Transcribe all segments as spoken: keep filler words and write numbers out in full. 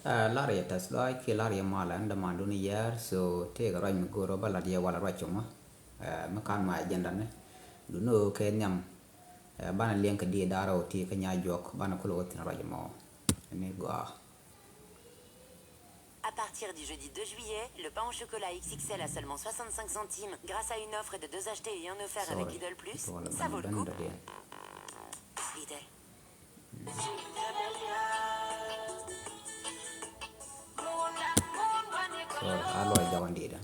Ɛ, lar yɛ tɛth lɔaac kiɛ lar yɛ malɛ, ɛn dämandun yɛɛr, so tëëkɛ ruac mi go̱o̱r ɔ bä lat yɛ walɛ ruac cumä. Ɛ, mi ka̱n ma agenda ni duni ɣöö kɛ nhiam. Ɛ, banɛ liɛŋ kɛ diit da̱rä ɣöö ti kä nya̱a̱c juɔk banɛ kulɛ wä thi̱n ruac ɛmɔ. Ni gɔaa. À partir du jeudi deux juillet, le pain au chocolat X X L à seulement soixante-cinq centimes, grâce à une offre de deux achetés et un offert avec Lidl Plus, ça vaut le coup. Lidl. So, a luɔc jɔk in di̱i̱t.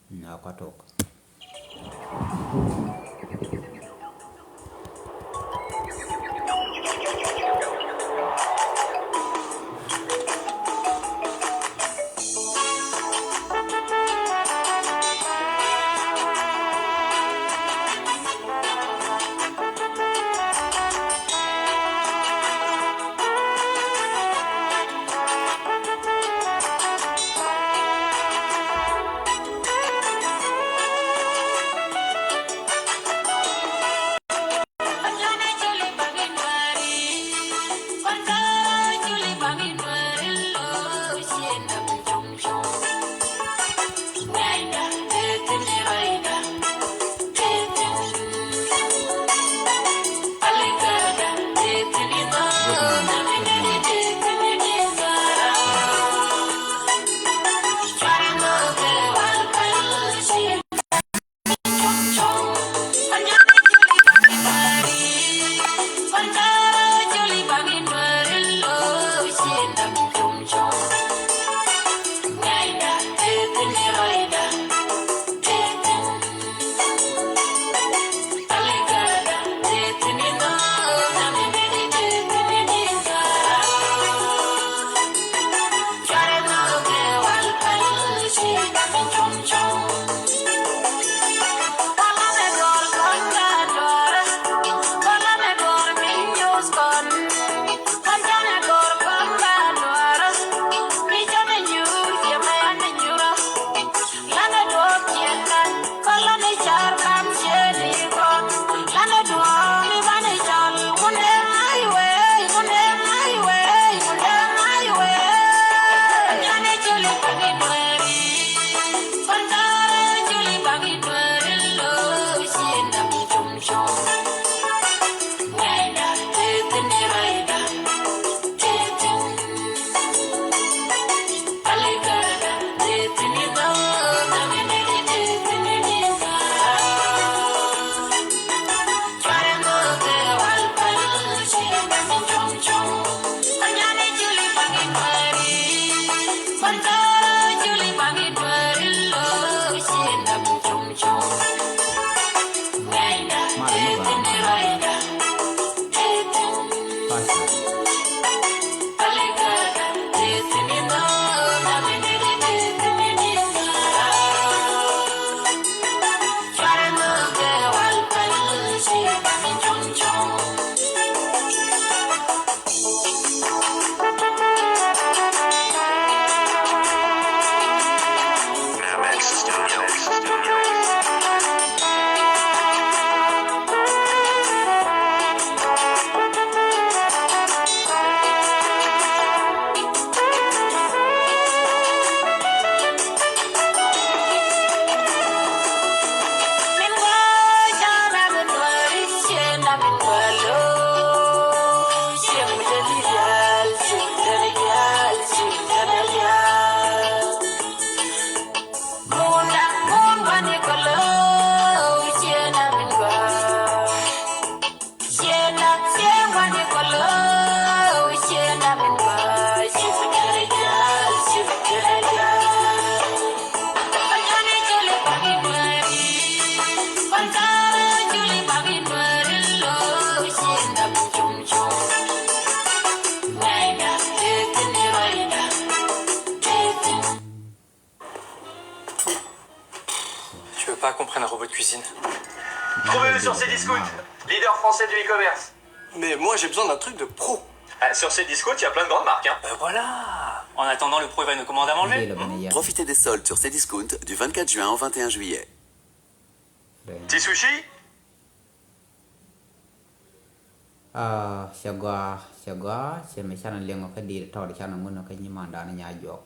Na kua tok. Tu veux pas qu'on prenne un robot de cuisine ? Trouvez-le sur Cdiscount, leader français du e-commerce. Mais moi, j'ai besoin d'un truc de pro. Ah, sur Cdiscount, il y a plein de grandes marques, hein. Ben voilà. En attendant, le pro va nous commander à manger. Profitez des soldes sur Cdiscount du vingt-quatre juin au vingt et un juillet. Ti sushi? Ah, cɛ gɔaa, cɛ gɔaa, cɛ mi canɛ liŋ ɔ kä di̱i̱t tɔɔt canɛ ŋun ɔ kä nyimandan Nyajuɔk.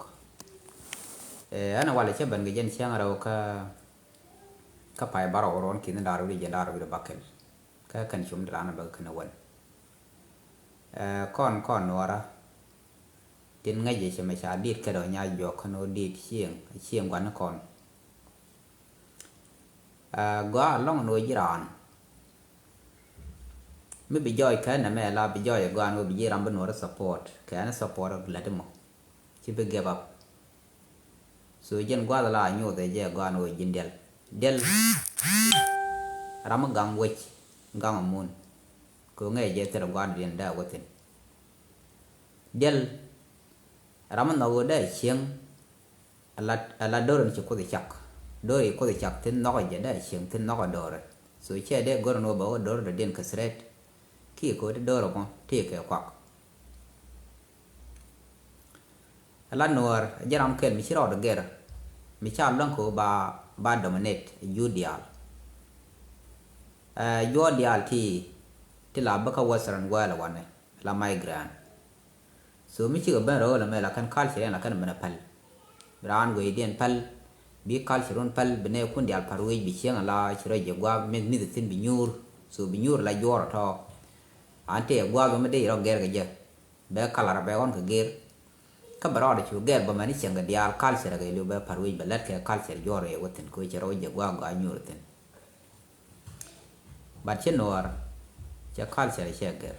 Eh, ɛn walɛ cɛ ben kɛ jɛn cäŋ rɛw kä, kä pay barɔw ruɔn ki̱n da̱r wi̱cdɛ jɛn da̱r wi̱cdɛ bakɛl. Kä kɛn cum di raan bä kɛn wän. Eh, kɔn, kɔn nuɔra. Tin ŋäc jɛ cɛ mɛ ca di̱i̱t kɛ dɔ̱ Nyajuɔk kɛn wä di̱i̱t cieŋ, cieŋ gua̱n kɔn. Ah, gɔaa lɔŋ ni wä ji̱ raan. Mi bi jɔɔc kɛ nɛmɛ la bi jɔɔc ɛ gɔaa ni wä bi ji̱ ram bi nuɔri support. Kɛ ni support lät mɔ. Ci bi give up. So jɛn gua̱th la nyuuth ɛ jɛ gɔaa ni wä ji̱n diɛl. Diɛl. Ram mi gaŋ wec, gaŋ mun. Kɛ ŋɛ jɛ thil gua̱th diɛn dee wä thin. Diɛl. Ram mi nhɔk wä dee cieŋ. Ala, ala do̱r ni ci Kuoth cak. Do̱r i̱ Kuoth cak thin nhɔk jɛ dee cieŋ thin nhɔk a do̱r. So cɛ dee gör ni wä ba wä do̱r dee diɛn kɛ threat. Ki ko ti do̱r mɔ ti kɛ kuak. Ala nuɔr jɛ ram kɛl mi ci rɔɔd gɛr. Mi ca luäŋ ko ba, ba dominate ju diaal. Eh, juɔt diaal ti, ti la bä kä Western world wanɛ, la migrant. So mi cikɛ ben rööl ɛmɛ la kɛn culture ɛn la kɛn ben a päl. Bi raan gueydiɛn päl, bi culture run päl, bi nɛɛkun diaal pa̱r wec bi cieŋ ala ci rɔ jɛ gua̱a̱k mi, mi thi̱n bi nyuur. So bi nyuur la juɔr tɔ. An tëë gua̱a̱k mi dee rɔ gɛr kɛ jɛ. Bɛ kalar bɛ ɣɔn kɛ gɛr. Kä bɛ rɔɔdɛ cu gɛr bä mɛn i̱ cieŋ kɛ diaal culture kɛ liw bɛ pa̱r wec bɛ lät kɛ culture juɔr rɛ wä thi̱n kɛ wec cɛ rɔ wec jɛ gua̱a̱k gua̱a̱k nyuur thi̱n. But ci nuɔɔr, cɛ culture cɛ gɛr.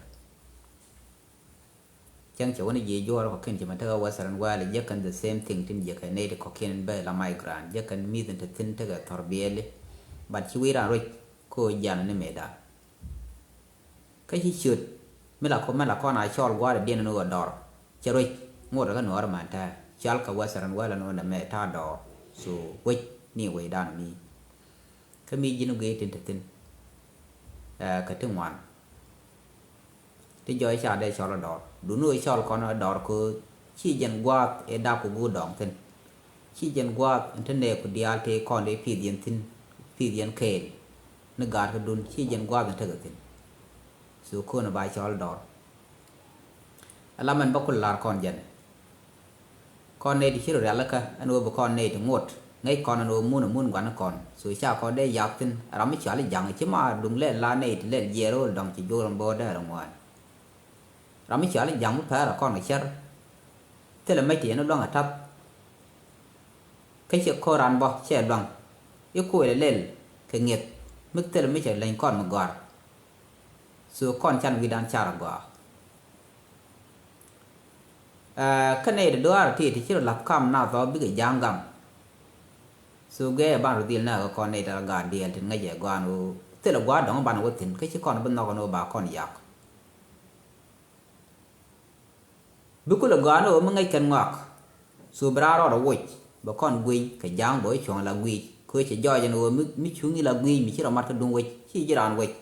Cäŋ cɛ wä ni jiɛ juɔ̱ɔ̱r kɔ̱kiɛn ci mɛ tekɛ Western world, jiäkɛn the same thing tin jiäkɛ nɛy ti kɔ̱kiɛn in bɛ la migrant, jiäkɛn mi̱th in te thi̱n tekɛ thɔr biɛli. But ci wi̱i̱ ran ruec ko jian ni mëëdan. Kä ci ciöt mi la kɔ, mi la kɔn a cɔɔl gua̱a̱r diɛn ni ɣöö dɔr cɛ ruec ŋot kä nuɔɔr man tɛɛ cɔal kɛ Western world ni ɣöö nɛ mɛ ta̱a̱ dɔr. So wec ni wecdan mi. Kä mi ji̱n guiy tin te thi̱n, eh, kɛ ti ŋuan. Ti jɔɔc ca dee cɔl ɛ dɔɔr. Duni ɣöö cɔl kɔn ɛ dɔɔr kɛ ɣöö ci jɛn gua̱a̱th ëë dap kɛ guur dɔɔŋ thi̱n. Ci jɛn gua̱a̱th in te nɛɛku diaal tëë kɔn dee pi̱i̱th yɛn thi̱n, pi̱i̱th yɛn kɛɛl. Ni gaatkädun ci jɛn gua̱a̱th in tekɛ thi̱n. So kɔn ɛ ba cɔl dɔɔr. Ala mɛn bä kul lar kɔn jɛn. Kɔn nɛy ti ci rɔ rialikä ɛn ɣöö bi kɔn nɛy ti ŋot ŋäc kɔn ɛn ɣöö mun ɛ mun gua̱n kɔn. So ca kɔn dee yak thi̱n ram mi cɔal i̱ ja̱ŋ ci ma duŋ lɛl la nɛy ti lɛl jiɛɛr ɣöl dɔ̱ŋ ci jo̱o̱r ɛn bä dɛɛr ɛ ŋuan. Ram mi cɔal i̱ ja̱ŋ mi pɛr ɛ kɔn kɛ cär. Thilɛ mec ti ɛn ɣöö lua̱ŋ ɛ ta̱th. Kä ciɛ ko̱r ran bä cɛ lua̱ŋ i̱ kuël ɛ lɛl kɛ ŋi̱eth mi thilɛ mi cɛ leny kɔn mi gɔ̱a̱r. So kɔn can wi̱dan car agɔaa. Ɛ, kä nɛy ti duaar ti ti ci rɔ la̱th kam nath ɔ bikɛ ja̱a̱ŋ gam. So gɛɛ ban rɔ dhil nɛ kɛ kɔn nɛy ti rɔ gaat diɛɛl ti ŋäcɛ gɔaa ni ɣöö thilɛ gua̱a̱r dɔ̱ŋ ban wä thi̱n kä ci kɔn bi nhɔk ni ɣöö ba kɔn yak. Bi kulɛ gɔaa ni ɣöö mi ŋäc kɛn ŋɔak. So bi raan rɔɔdɛ woc bɛ kɔn gui̱ny kɛ ja̱a̱ŋ bɛ wä cuɔ̱ŋ la gui̱i̱c kɛ ɣöö cɛ jɔɔc ɛn ɣöö mi, mi cuŋni la gui̱i̱c mi ci rɔ mat kä duŋ wec ci ji̱ raan wec.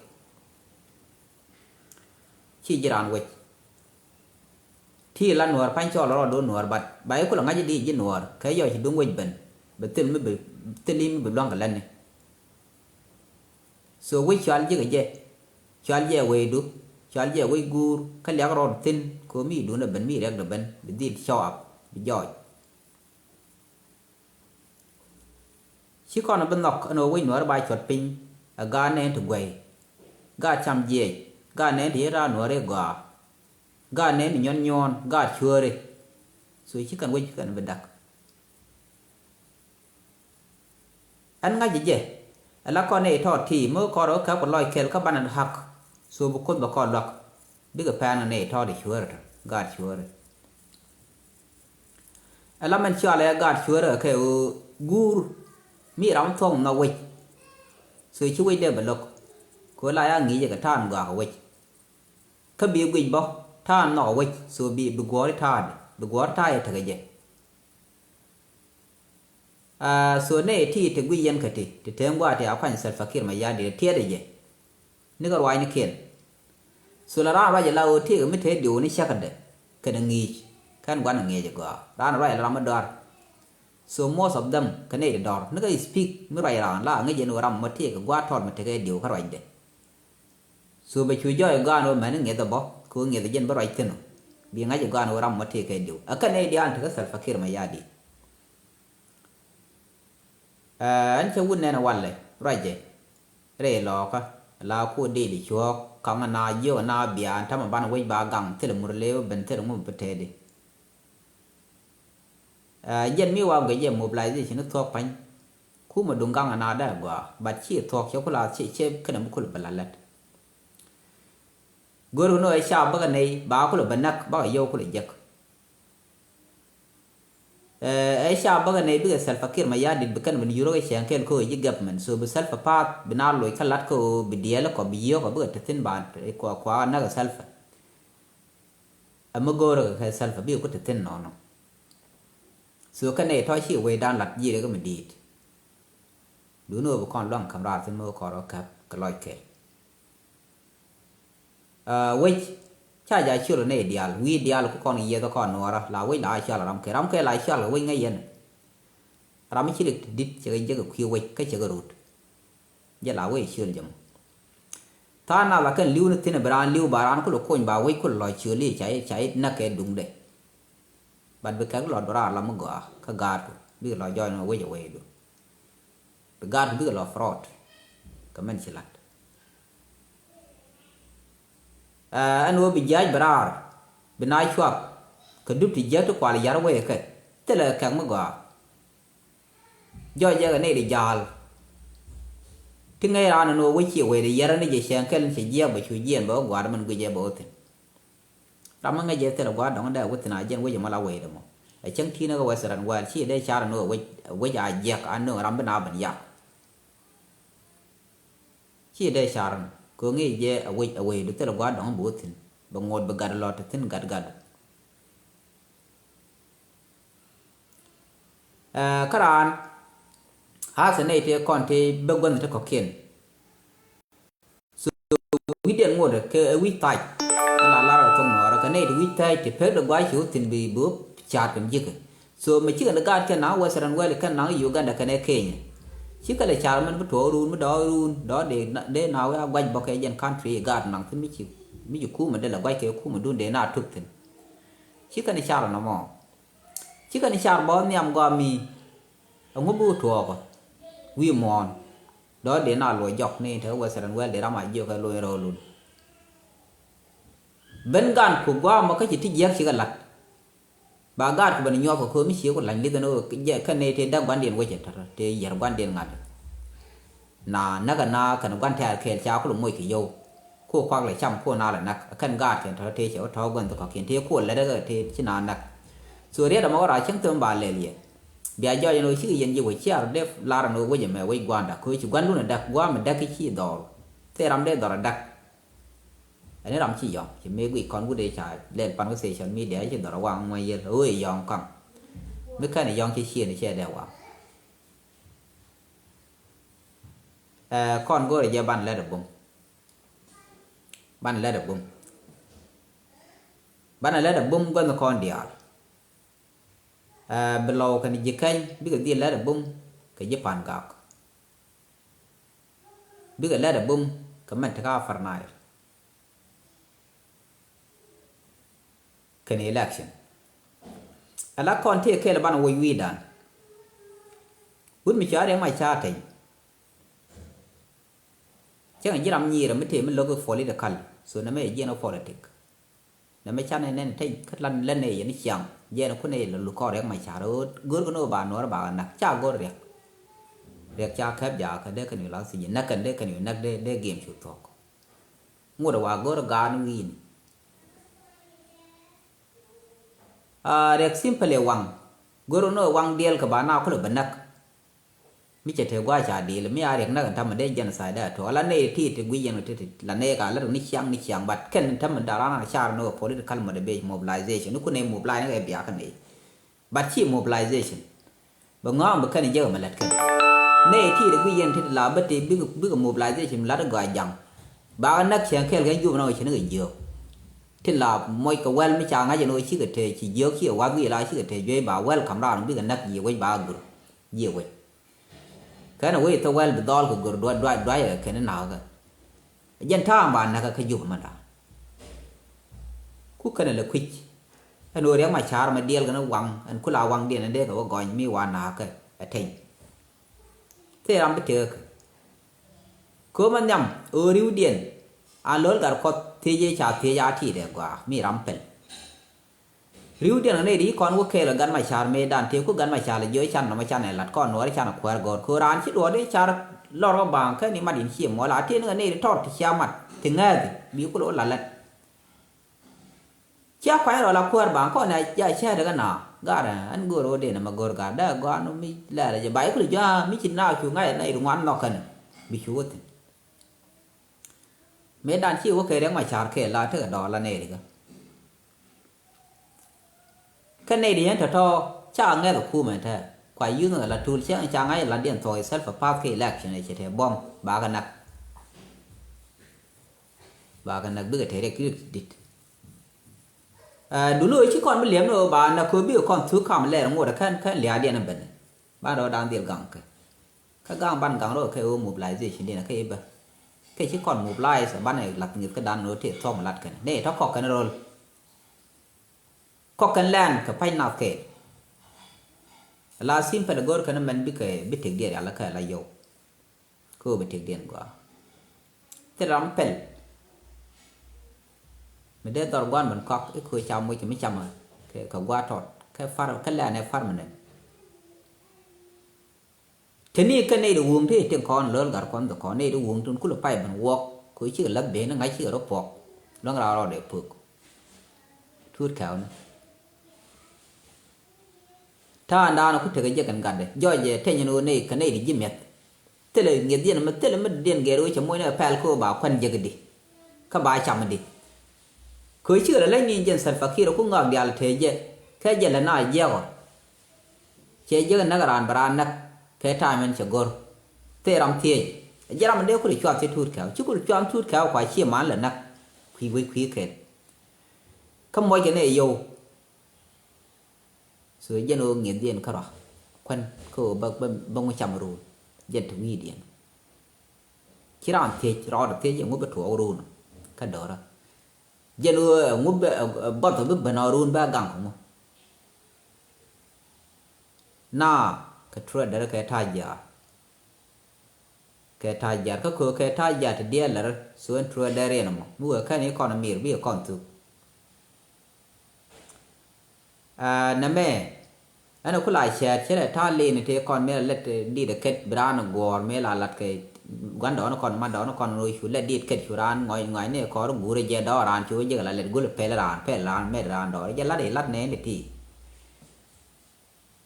Ci ji̱ raan wec. Ti la nuɔɔr pa̱ny cɔɔl rɔɔd do̱r nuɔɔr bat ba i̱ kulɛ ŋa̱c i̱ di ji̱ nuɔɔr kɛ yɔc ci duŋ wec ben. Bɛ thil mi bi, thil i̱ mi bi lua̱ŋ kɛ lätni. So wec cual ji̱ kɛ jɛ. Cual jɛ wecdu. Cual jɛ wec guur kä liak rɔɔd thi̱n kɛ ɣöö mi dun ɛ ben mi riɛk dɛ ben bi dhil cɔɔp bi jɔɔc. Ci kɔn bi nhɔk ɛn ɣöö wec nuɔɔri ba cuɔt piny ɛ gaat nɛɛn ti guɛy, gaat cam jiɛc, gaat nɛɛn ti ci raar nuɔɔri gɔaa, gaat nɛɛn ti nyuɔn nyuɔɔn, gaat cuääri. So ci kɛn wec kɛn bi dak. Ɛn ŋa̱c jɛ ala kɔn nɛy tɔɔt ti mi kɔn rɔ kɛ ku lɔc kɛl kä banɛ ha̱k. So bi Kuoth bɛ kɔn luak bikɛ pɛn kɛ nɛy tɔɔt ti cuääri tɔ, gaat cuääri. Ala mɛn cɔalɛ gaat cuäärä kɛ ɣöö guur mi ram thuɔ̱k nhɔk wec. So ci wec dee bɛ lo̱k kɛ ɣöö la ya ŋi̱i̱cɛ kɛ ta̱a̱n gɔaa kɛ wec. Kä bi guic bä ta̱a̱n nhɔk wec, so bi, bi guɔ̱ɔ̱ri ta̱a̱dɛ, bi guɔ̱ɔ̱ri ta̱a̱dɛ tekɛ jɛ. Aa, so nɛy ti ti guic yɛn kä ti ti te ŋuaat ti a kuany Salva Kiir Mayardit tiɛɛdɛ jɛ. Nikɛ ruacnikiɛn. So la raan ruac ala ɣöö tëëkɛ mi te diw ni cäkädɛ kɛnɛ ŋi̱i̱c. Ɛn gua̱n ŋiɛc ɛ gɔaa. Raan ruac ram mi dɔ̱r. So most of them kä nɛy ti dɔ̱r ni kä speak mi ruac raan la ŋic ɛn ɣöö ram mɔ tëëk ɛ gua̱a̱th tɔt mi tekɛ diw kä ruacdɛ. So bɛ cu jɔɔc ɛ gɔaa ɛn ɣöö mɛni ŋiɛth ɛ bä kɛ ɣöö ŋiɛth ɛ jɛn bä ruac thi̱n ɔ. Bi ŋa̱c ɛ gɔaa ɛn ɣöö ram mɔ tëëk ɛ diw ɛ kä nɛy diaal tekɛ Salva Kiir Mayardit. Ɛn cä wut nɛn walɛ ruacɛ rɛy lɔɔkä la ku dee di cuɔɔk kaŋ na jiök na biaan tamɛ ban wec ba gaŋ thil mur lew ben thil ŋu bi tɛɛdi. Jɛn mi wa guic jɛ mobilization ni thuɔɔk pany. Kumɛ duŋ gaŋ na dee gɔaa but ci thuɔɔk cɛ kula cɛ kɛnɛ mi kul bɛ la lɛt. Go̱r ni ɛ ca bäkɛ nɛy ba kulɛ bɛ näk bakɛ yɔw kulɛ jek. Ɛ ca bäkɛ nɛy bikɛ Salva Kiir Mayardit bi kɛn bi ni yurä kɛ cɛŋ kɛl kä ɣöö ji̱ government so bi Salva path bi na loc kä lat kä ɣöö bi diɛɛl kɔ bi yiëë kɔ bikɛ te thi̱n ba kua kua näk ɛ Salva. Ɛ mi go̱o̱rä kɛ kɛ Salva bikɛ ku te thi̱n nɔnɔ. So kɛ nɛy tɔ̱ ci wecdan lat ji̱ rɛ kä mi di̱i̱t. Duuni ɣöö bi kɔn luaŋ käm raar thi̱n mi wä kɔn rɔ käp kɛ lɔc kɛl. Wec ca ja ciöl nɛy diaal wi̱i̱ diaal ku kɔn yieth kɔn nuɔɔrä la wec la a cɔal ram kɛ ram kɛ la cɔal kɛ wec ŋäc yɛn. Ram mi ci lik ti di̱t cɛ kɛ jek kɛ kui̱ wec kä cɛ kɛ rut. Jɛ la wec ciöl jɛ mɔ. Tha̱a̱ŋ nath la kɛn li̱w ni thi̱n bi raan li̱w ba raan kulɛ kony ba wec kulɛ lɔc ciöl i̱ ca i̱ ca i̱ näk kɛ duŋdɛ. But bi kɛk lɔt bi raar lam mi gɔaa kä gaatku bikɛ lɔ jɔɔc ni wec ɛ wecdu. Bi gaatku bikɛ lɔ fraud kɛ mɛn ci la̱t. Ɛn ɣöö bi jiac bi raar bi na cuak kɛ dup ti jiäk ti kual yar wee kɛ thilɛ kɛk mi gɔaa. Jɔc jɛ kɛ nɛy di ja̱a̱l ti ŋäc raan ɛn ɣöö wec ciɛ wee di yar ni jɛ cɛŋ kɛl ni cɛ jiɛɛk bɛ cu jiɛɛn bɛ wä gua̱a̱r min guic jɛ bɛ wä thi̱n. Ram mi ŋäc jɛ thilɛ gua̱a̱r dɔ̱ŋ dee wä thi̱n a jɛn wec ɛmɔ la wee di mɔ. Ɛ cäŋ ti̱n ɛ kɛ Western world ciɛ dee car ɛn ɣöö wec a jiɛk a nööŋ ram bi na ben yak. Ci dee car ni kɛ ŋi̱i̱c jɛ a wec a wec du thil gua̱a̱r dɔ̱ŋ bi wä thi̱n bɛ ŋot bi gat lɔ ti thi̱n gat gat. Kä raan hath nɛy tëë kɔn tëë bä guänh ti kɔ̱kiɛn. So wi̱cdiɛn ŋot kɛ wi̱c thac. Ala lar a thok nuɔɔrä kɛ nɛy ti wi̱c thac ti pek dee gua̱a̱c ci wä thi̱n bi bi wä ca̱a̱t kɛn ji̱kɛ. So mɛ cikɛ ni gaat kɛn naŋ Western world kɛn naŋ Uganda kɛn ɛ Kenya. Cikɛ lɛ car mɛn bi tuɔɔk ruun mi dɔɔk ruun dɔɔk dee na wee a guac bɔkɛ jɛn country gaat naŋ thi̱n mi ci mi ci kumɛ dee lɛ guac kɛ kumɛ dun dee na tuk thi̱n. Cikɛ ni car nɔmɔ. Cikɛ ni car bɔɔth nhiam gɔaa mi. Ɛŋu bi wä tuɔɔkɔ wi̱i̱ muɔ̱ɔ̱n. Dɔɔk dee na luɔc jɔk ni te Western world dee ram a jiök kɛ luɔc rɔɔlun. Ben gan ku gua̱a̱ mɔ kä ci ti jiäk cikɛ lat. Ba gaat ku ben nyuɔth kɛ köömi cie ku la̱ny li̱th ɛn ɣöö jɛ kɛn nɛy tëë däk gua̱ndiɛn wecɛ tɔ̱tɔ̱ tëë yiɛr gua̱ndiɛn ŋa̱t. Na näkɛ na kɛn gua̱n tɛ̈r kɛɛl ca ku lɛ moc kɛ yio̱w. Ku kuak lɛ cam ku na lɛ näk kɛn gaat kɛn tɔ̱tɔ̱ tëë cɛ wä tɔ̱ gua̱n thok kɔ̱kiɛn tëë ku lɛ däk tëë ci na näk. So riɛt ɛmɔ wä raar cäŋ thöm ba lɛl yɛ. Bia jɔɔc ɛn ɣöö cikɛ yɛn ji̱ wec ciar dee lar ɛn ɣöö wec ɛmɛ wec gua̱a̱n da̱k köö ci gua̱ndun ɛ da̱k gua̱a̱m ɛ da̱k ki ci dhɔr. Thil ram dee dhɔr ɛ da̱k. Ɛn ram ci yɔ̱ŋ ci mëë guic kɔn wut ëë ca lɛl pan kä social media ci dhɔr a waŋ ŋuɛ̈c yɛl ɣöö ɛ yɔ̱ŋ kaŋ. Mi kɛn ɛ yɔ̱ŋ ci cieen cɛ dee waŋ. Ɛ kɔn go̱o̱rɛ jɛ ban lɛt ɛ bum. Ban lɛt ɛ bum. Ban ɛ lɛt ɛ bum guänh kɔn diaal. Ɛ bi lɔw kɛn ji̱ kɛny bikɛ dhil lɛt ɛ bum kɛ ji̱ pan gak. Bikɛ lɛt ɛ bum kɛ mɛn ti ka Upper Nile. Kɛn election ala kɔn tëë kɛɛl banɛ woc wi̱i̱dan. Wut mi cɔal Riɛk Macar teny. Cäŋ ji̱ ram nyiirä mi tëë mi lo̱k i̱ political. So nɛmɛ jiɛn i̱ politic. Nɛmɛ canɛ nɛn teny kä lan län ëë yɛn i̱ ciaŋ jiɛn i̱ kun ëë lɛ lukɔn Riɛk Macar ɣöö görkɛ ni ɣöö ba nuɔɔr ba kɛ näk ca go̱r Riɛk. Riɛk ca kɛp jakä dee kɛn i̱ lath thi̱n ji̱ näk kɛn dee kɛn i̱ näk dee dee game cu thuɔ̱k. Ŋut ɛ wa go̱r ɛ gaat ni wi̱i̱ni. Riɛk simply waŋ go̱r ni waŋ diɛl kɛ ba na kulɛ bɛ näk. Mi cɛ te gua̱a̱ ca diɛl mi a Riɛk näk ɛn tamɛ dee genocide dee a to̱ ala nɛy ti ti guic yɛn ti ti la nɛy ka lät ni ciaŋ ni ciaŋ but kɛn ɛn tamɛ da̱ran a car ni wä political motivation mobilization ni kun ɛ mobilize ni kɛ biakä nɛy. But ci mobilization bɛ ŋɔaŋ bi kɛn jek ɛmɛ lät kɛn. Nɛy ti ti guic yɛn ti ti la bä ti bikɛ bikɛ mobilization lat gɔaa jaŋ. Bakɛ näk cɛn kɛɛl kɛn jup na wä ci ni kɛ jiök. Tin la moc kɛ wɛl mi ca ŋa̱c ɛn ɣöö cikɛ te ci jiök ci ɛ wath wi̱i̱ la cikɛ te juey ba wɛl ka̱m raan bikɛ näk jiɛ wec ba gör. Jiɛ wec. Kɛn ɛ wec thok wɛl bi dhɔl kɛ gör duac duac duac ɛ kɛn nakä. Jɛn ta̱a̱ ba näk kä Jubɛ mɛn da̱a̱n. Ku kɛn ɛ lɛ kui̱c. Ɛn ɣöö Riɛk Macar mɛ diɛl kɛn waŋ ɛn kula waŋdiɛn ɛn dee kɛ wä gɔny mi wa nakä ɛ teny. Thil ram bi tëëk. Köömä nhiam ɣöö ri̱wdiɛn an lo̱l gat kuɔth thiec ëë ca thiec a ti̱i̱t ɛ gɔaa mi ram pɛl. Ri̱wdiɛn kɛ nɛy ti ci kɔn wä kɛɛl kɛ Gat Macar mëëdan tëëku Gat Macar lɛ jiɔ can nɔmɔ can ɛ la̱t kɔn nuɔɔri can ɛ kuäär gɔ̱r köör raan ci duɔɔr dee car lɔr kä baaŋ kä ni mat in cië muɔl a tëë ni kɛ nɛy ti tɔt ti cia mat ti ŋääthi bi kulɛ wä la̱t lät. Cia kuany rɔ la kuäär baŋ kɔn a ja cäätdɛ kä na garɛ ɛn go̱o̱r ɣöö den ɛmɛ go̱o̱r gar dee gɔaa nɔ mi lɛɛrɛ jɛ ba i̱ kulɛ jɔ̱a̱ mi ci na cu ŋa̱c ɛn iri ŋuan nhɔk kɛn bi cu wä thi̱n. Mëëdan ci wä kɛ Riɛk Macar kɛ la tekɛ dɔɔr la nɛɛri kä. Kä nɛy di yɛn tɔ̱tɔ̱ ca ŋɛth ɛ kumɛ tɛ kua yuth ŋɛ la tul cäŋ ca ŋa̱c ɛ la diɛn thuɔk itself a path kɛ election ɛ cɛ tɛ buɔ̱m ba kɛ nak. Ba kɛ näk bikɛ te riɛk ti dit. Ɛ dul ɣöö ci kɔn bi liɛm ni ɣöö ba näk köö bikɛ kɔn thuk kam lɛɛr ŋot ɛ kɛn kɛn lia̱a̱diɛn ɛ ben. Ban rɔ da̱ŋ dhil gaŋ kɛ kä gaŋ ban gaŋ rɔ kɛ ɣöö mobilization diɛn ɛ kɛ i̱ bä. Kɛ ci kɔn mobilize ɛ ban ɛ lath ŋi̱th kä dan ɣöö tëë thɔm lat kɛn ni tɔ kɔk kɛn rol. Kɔk kɛn lɛn kɛ pa̱ny nath kɛɛl. La simple go̱r kɛn mɛn bikɛ bi tëkdiɛn rial kä la yɔw. Kä ɣöö bɛ tëkdiɛn gɔaa. Thil ram pɛl mi dee dhɔr gua̱n ben kɔak i̱ köö ca moc kɛ mi camä kɛ gua̱a̱r tɔt kɛ far kä lɛ̈ɛ̈n ɛ far mi nɛn. Te ni kɛ nɛy di wuŋ te tin kɔn lo̱l gat kɔn dhɛ kɔn nɛy di wuŋ tin kulɛ pay ben wuɔk köö cikɛ la̱th ben ni ŋa̱c cikɛ rɔ puɔk. Luäŋ raar rɔɔdɛ pök. Tuut kɛ̈ɛ̈wni. Ta̱a̱ ndaanɔ ku tekɛ jek ɛn gatdɛ jɔc ɛ teny ɛn ɣöö nɛy kɛ nɛy di ji̱ mi̱eth. Thilɛ ŋi̱eth yɛn ɛmɛ thilɛ mi diɛn gɛɛr ɣöö cɛ moc ni ɛ pɛl kä ɣöö ba kuɛn jek di kä ba cam di. Kɛ ɣöö cikɛ lɛ leny ni jɛn Salva Kiir ku ŋɔak diaal tëë jɛ kɛ jɛ lɛ na jiɛk ɔ. Cɛ jek näk raan bɛ raan näk kɛ ta̱a̱ mɛn cɛ go̱r. Thil ram thiec ɛ jɛ ram dee kulɛ cuath ci tuut kɛ̈ɛ̈w ci kulɛ cuath tuut kɛ̈ɛ̈w kua cie man lɛ näk kui̱ wec kui̱ kɛn. Kä muɔckɛ ni ɛ yio̱w. So jɛn ɣöö ŋi̱eth yɛn kärɔa kuän kä ɣöö bä bä bä ŋu cam run. Jɛn ti wi̱i̱diɛn ci raan thiec rɔɔdɛ thiec ɛŋu bä tuɔɔk run kä do̱rä. Jɛn ɣöö ɛŋu bä bäth bi ben ɔ run bä gaŋ kɛ ŋu. Na kɛ turɛ derɛ kɛ ta̱a̱ jiaar. Kɛ ta̱a̱ jiaar kä köö kɛ ta̱a̱ jiaar ti diɛɛl lärä so ɛn turɛ derɛ riɛn ɛmɔ mi wee kɛn i̱ kɔn ɛ mir bi ɛ kɔn thuk. Aa nɛmɛ ɛn ku la cɛɛt cɛ lɛ ta̱a̱ lin tëë kɔn mëë la lät dit ɛ kɛt bi raan ɛ guɔ̱ɔ̱r mëë la lat kɛ gua̱ndɔɔn kɔn mandɔɔn kɔn rɔ cu lät dit kɛt cu raan ŋɔc ŋɔc ni kɔr guur ɛ jɛ dɔɔr raan cu jek la lät gul pɛl raan pɛl raan mɛt raan dɔɔr jɛ lat i̱ lat nɛɛn ti ti.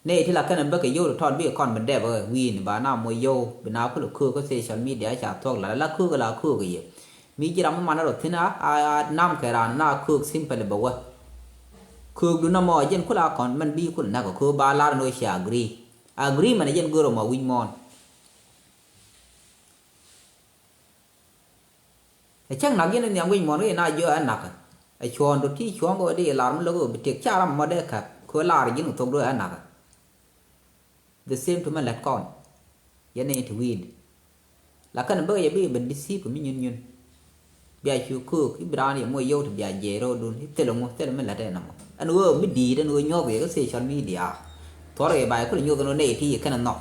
Nɛy ti la kɛn bäkɛ yio̱w ti tɔt bikɛ kɔn bi dɛp ɛ wi̱i̱ni ba na moc yio̱w bi na kulɛ köök kä social media ca thuɔ̱k la la köök la köök yɛ. Mi ji̱ ram mi man rɔ thi̱n a a nam kɛ raan na köök simple bɛ wä. Köök du na mɔ jɛn kula kɔn mɛn bi kul nak köök ba lar ni wä ci agree. Agreement jɛn gör mɔ wi̱c mɔɔn. Ɛ cäŋ nak ji̱n in nhiam wi̱c muɔ̱ɔ̱n ri na jiɔ ɛ nakä. Ɛ cuɔ̱ɔ̱ŋdu ti cuɔ̱ɔ̱ŋ kɛ wä di lar mi lo̱k ɛ bi tiek ca ram mɔ dee käk kɛ wä lar ji̱n kɛ thok du ɛ nakä. The same to mɛ lät kɔn. Yɛn ni ti wi̱i̱d. Lakin bäkɛ yɛ bi ben bi thi̱i̱p kɛ mi nyun nyun. Bia cu köök i̱ bi raan yɛ moc yio̱w ti bia jiɛc ro̱o̱dun i̱ thilɛ ŋu thilɛ mi lät ɛn ɛmɔ. Ɛn ɣöö mi di̱i̱t ɛn ɣöö nyuɔ̱th yɛ kä social media. Thuɔ̱rkɛ yɛ ba yɛ kulɛ nyuɔ̱th ɛn ɣöö nɛy ti yɛ kɛn ɛ nhɔk.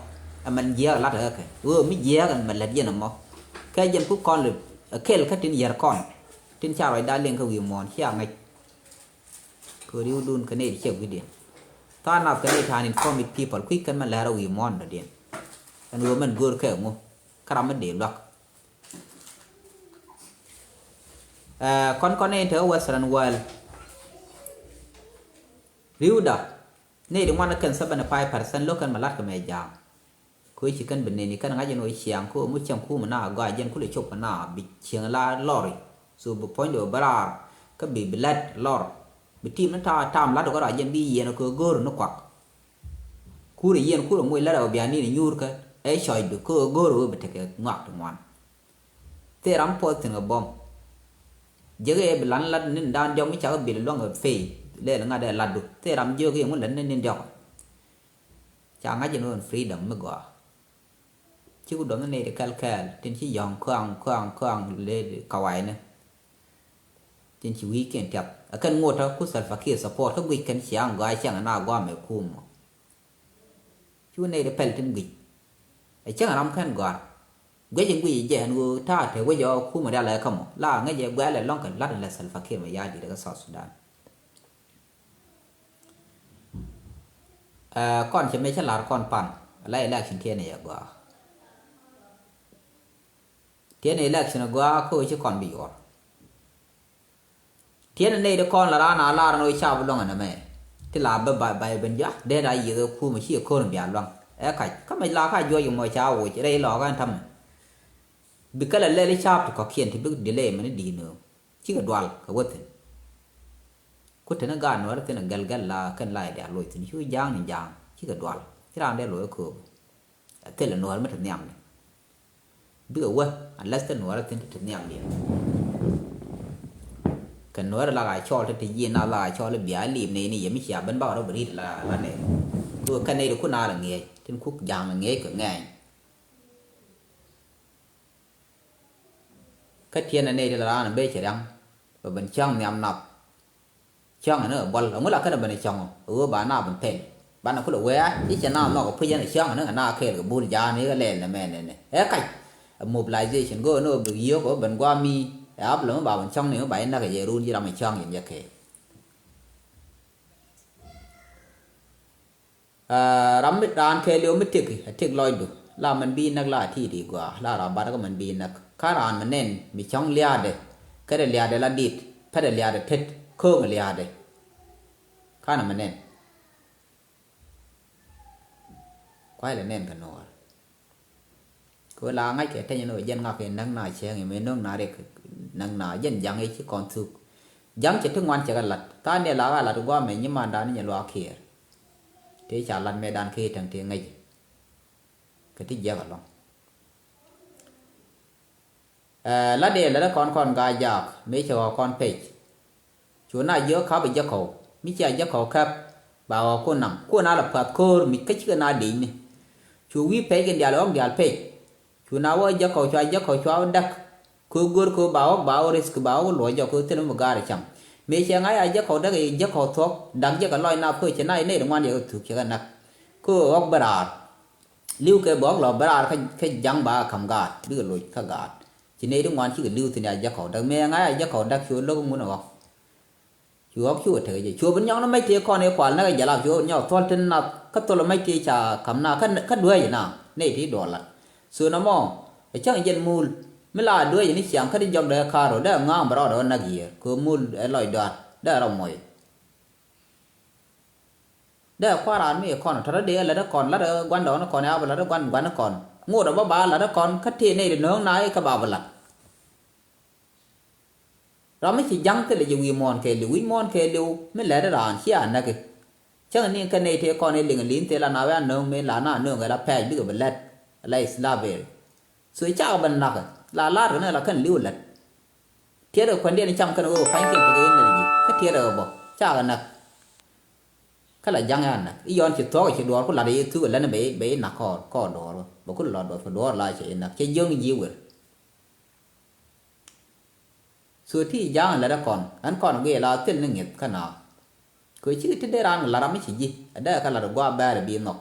Ɛmɛn jiääk la̱t ɛ kɛ ɣöö mi jiääk ɛn mɛ lät yɛn ɛmɔ. Kɛ jɛn ku kɔn lip ɛ kɛl kä tin yɛr kɔn tin ca ruacda liŋ kä wi̱i̱ muɔ̱ɔ̱n cia ŋäc. Kɛ ri̱wdun kɛ nɛy ti ciɛ wi̱cdiɛn tha̱a̱ŋ nath kɛ nɛy ta̱a̱n informed people kui̱ kɛn mɛ lɛr ɛ wi̱i̱ muɔ̱ɔ̱n dɔ̱diɛn. Ɛn ɣöö mɛn göör kɛ ŋu kä ram mi dee luak. Ɛ kɔn kɔn nɛy te Western world. Ri̱wda nɛy ti ŋuan kɛn seventy five percent lo̱k kɛn mɛ la̱t kɛ mɛ ja̱a̱ŋ. Kɛ ɣöö ci kɛn bi neni kɛn ŋa̱c ɛn ɣöö ciaŋ kä ɣöö mi cäŋ kumɛ na gɔaa jɛn kulɛ cop kɛ na bi cieŋ la lɔri. So bi puɔ̱nydɛ ɣöö bä raar kä bi bi lät lɔr. Bi tim ni ta̱a̱ tam la̱t ɣöö raar jɛn bi yiɛn ɣöö kɛ ɣöö go̱o̱r ni kuak. Kurɛ yiɛn kurɛ moc la̱t ɣöö bia ni ni nyuur kä ɛ cɔcdu kä ɣöö go̱o̱r ɣöö bi tekɛ ŋɔak ti ŋuan. Thil ram puɔth thi̱n kɛ buɔ̱m. Jek ëë bi lan lat ni̱n da̱a̱n diɔ̱k mi cak bil luäŋ ɛ pay. Lɛl ŋa̱t ɛ latdu thil ram jiök i̱ ŋu lät ni̱n ni̱n diɔ̱k. Ca ŋa̱c in ɣöö freedom mi gɔaa. Ci ku dɔ̱ŋ ni nɛy ti kɛl kɛɛl tin ci yɔ̱ŋ kɔaŋ kɔaŋ kɔaŋ lɛ kawayni. Tin ci wi̱i̱ kiɛn tiap ɛ kɛn ŋot kä ku Salva Kiir support kä guic kɛn ciaŋ gɔaa ciaŋ na gɔaa mɛ kum mɔ. Cu nɛy ti pɛl tin guic. Ɛ cäŋ ram kɛn gɔaa. Guic in guic jɛ ɛn ɣöö ta̱a̱ te wec ɔ kum rial ɛ kä mɔ la ŋäc ɛ guɛl ɛ lɔ̱ŋ kɛ la̱t in lɛ Salva Kiir mɛ ya̱a̱ di̱t kä South Sudan. Ɛ kɔn cɛ mëë cä la̱r kɔn pan la election tiɛn ɛ yɛ gɔaa. Tiɛn election gɔaa kä ɣöö ci kɔn bi yuɔr. Tiɛn nɛy ti kɔn la raan a lar ni ɣöö ca bi luäŋ ɛn ɛmɛ. Ti la bä ba ba ben jua dee da yiëth ɛ kum ci ɛ ko̱r bia luäŋ. Ɛ kac kä mɛ la ka juɔc mɔ ca woc rɛy lɔɔk ɛn tamɛ. Bi kälɛ lɛl i̱ caap ti kɔ̱kiɛn ti bi delay mɛn i̱ di̱i̱t nööŋ. Cikɛ dual kɛ wä thi̱n. Ku teni gaat nuäärä thi̱n ɛ gɛl gɛl la kɛn la i̱ diaal loc thi̱n cu ja̱a̱ŋ ni ja̱a̱ŋ cikɛ dual ci raan dee loc ɛ kööp. Ɛ thilɛ nuäär mi te nhiamni. Bikɛ wä unless te nuäärä thi̱n te te nhiamni. Kɛ nuäärä la ka cɔɔl te te yiëë na la ka cɔɔl i̱ bia liip nɛy ni yɛ mi cia ben bakɛ rɔ bi ri̱t la la nɛy. Kɛ wä kɛn nɛy ti kun a la ŋi̱eec tin kuk ja̱a̱ŋ la ŋi̱eec kɛ ŋɛɛny. Kä tiɛn ɛ nɛy ti la raan ɛ ben cɛ ria̱ŋ bɛ ben cäŋ nhiam nap. Cäŋ ɛn ɛ buɔl ɛŋu la kɛn ɛ ben ɛ cäŋ ɔ ɛ ɣöö ba nap ben pɛl. Banɛ kulɛ wee a i̱ cɛ nap nhɔk ɛ puc ɛn ɛ cäŋ ɛn ɛ na kɛɛl kɛ bul ja̱a̱n i̱ kɛ lɛl nɛ mɛn ɛn ɛ kac. Ɛ mobilization go̱o̱r ɛn ɛ bi yiök ɛ ben gua̱a̱m mi ɛ ap lɛ mi ba ben cäŋ ni mi ba i̱ näk ɛ jɛ run ji̱ ram ɛ cäŋ yɛn jɛ kɛɛl. Aa, ram mi raan kɛɛliw mi tëk ɛ tëk lɔcdu la mɛn bi näk la ti̱i̱t i̱ gɔaa la ram bat kä mɛn bi näk. Kä raan mi nɛn mi cɔ̱ŋ liaadɛ kä dee liaadɛ la dit pɛt dee liaadɛ tet kööŋ liaadɛ. Kä na mi nɛn kuay lɛ nɛn kɛ nuɔɔr. Kɛ ɣöö la ŋa̱ckɛ teny ni ɣöö jɛn ŋak in näk na cäŋ in mëë no̱o̱ŋ na riɛk näk na jɛn ja̱ŋ i̱ ci kɔn thuk. Ja̱ŋ cɛ ti ŋuan cɛ kɛ lat tha̱a̱ŋ ni la ka lat gua̱a̱mɛ nyimandan ni nyɛ luaak kiɛɛr. Tëë ca lat mëëdan kä i̱ täŋ tëë ŋäc kɛ ti jiäk ɛlɔ̱ŋ. Ɛ la dee lät ɛ kɔn kɔn gaa jaak mëë cɛ ɣɔ̱k kɔn pec. Cu na jiök ka̱p ɛ jäk kɔw mi cia jäk kɔw käp ba ɣɔ̱k kun naŋ kun a la puath ko̱o̱r mi kä cikɛ na dicni. Cu wi̱i̱ pec kɛn diaal ɣɔ̱k diaal pec. Cu na wä jäk kɔw cua jäk kɔw cua wä däk. Kɛ go̱r kɛ ba ɣɔ̱k ba ɣɔ̱k risk ba ɣɔ̱k luɔc jɔk kɛ thil mi bi gaar ɛ cam. Mëë cɛ ŋa̱c a jäk kɔw däk ɛ jäk kɔw thuɔ̱k dak jäk ɛ lɔc na puɔ̱c cɛ na yɛ nɛy ti ŋuan yɛ kɛ thuk cɛ kɛ näk. Kɛ ɣɔ̱k bi raar. Li̱w kɛ bɔk lɔ bä raar kä, kä ja̱ŋ ba kä ka̱m gaat bikɛ loc kä gaat. Ci nɛy ti ŋuan cikɛ li̱w thi̱n a jäk kɔw däk mëë ŋa̱c a jäk kɔw däk cu lo̱k ŋun ɛ ɣɔ̱k. Cu ɣɔ̱k cu ɛ tek jɛ cu bi nyɔk ni mac tëë kɔn i̱ kual näk ɛ jɛ lap cu nyɔk thuɔ̱l tin nath kä thol mac tëë ca ka̱m na kä, kä dueec na nɛy ti duɔl lat. So nɔmɔ ɛ cäŋ jɛn muul mi la dueec ni ciaŋ kä ti jɔk dee ka̱r rɔ dee ŋa̱a̱ŋ bɛ rɔɔdɛ ɣän näk yiëër kɛ muul ɛ lɔc dɔaar dee rɔ moc. Dee kua̱r raan mi kɔn tɔ̱tɔ̱ dee lät kɔn lat gua̱ndɔɔŋ kɔn ya bi lat gua̱n gua̱n kɔn ŋot ɛ bä ba lat kɔn kä tëë nɛy ti nööŋ na i̱ kä ba bi lat. Ram mi ci ja̱ŋ thilɛ jɛ wi̱i̱ muɔ̱ɔ̱n kɛɛliw wi̱c muɔ̱ɔ̱n kɛɛliw mi lɛt raan ci a näk i̱. Cäŋ ni kɛ nɛy tëë kɔn i̱ liŋ li̱n thil la na wä a nööŋ mëë la na nööŋ ɛ la pɛɛc bikɛ bi lɛt. La i̱ slavery. So cakɛ ben nakä la la̱r kɛ ni la kɛn li̱w lät. Tiɛt kɛ kuändiɛn cam kɛn ɣöö pa̱ny kɛn tekɛ energy kä tiɛt kɛ bä cakɛ näk. Kä la ja̱ŋ ɛ a näk i̱ yɔn ci thuɔ̱k ci duɔɔr ku lat i̱ thuk ɛ län bɛ i̱ nak kɔɔr kɔɔr duɔɔr bä ku lɔ duɔth kɛ duɔɔr la cɛ i̱ näk cɛ jiöŋ ji̱ wër. So ti ja̱a̱ŋ lät ɛ kɔn ɛn kɔn guiɛ la thil ni ŋi̱th kä na. Kɛ cikɛ ti dee raan kɛ la ram mi ci ji̱ ɛ dee kɛ lat ɛ gua̱a̱ bɛɛr ɛ bi nhɔk.